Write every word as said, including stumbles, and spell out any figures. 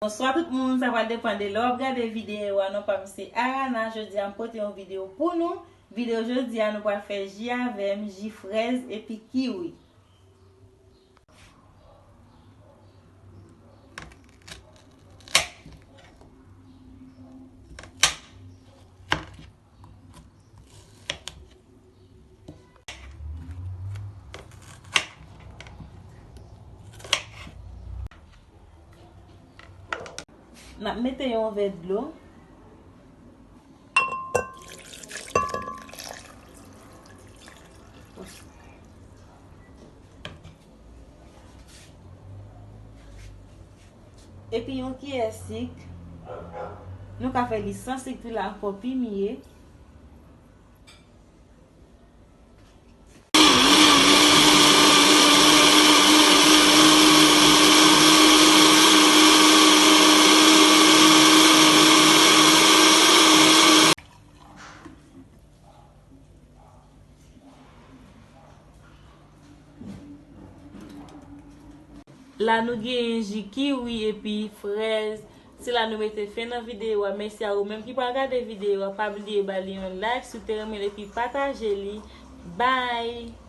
Bonswa tout moun, sa pral depann de lè w ap gade videyo a. Non pa m se Arana, jodi a m pote yon videyo pou nou. Videyo jodi a nou pral fè ji avè m, ji frèz epi kiwi. N ap mete yon vè dlo. Epi yon kiyè sik. Nou ka fè li san sik tou la ankò pi mye. La nou genyen ji kiwi epi frèz. Se la nou mete fen nan videyo a. Mèsi a ou menm ki pral gade videyo a. Pa bliye ba li yon like si w te renmen l epi pataje li. Bye!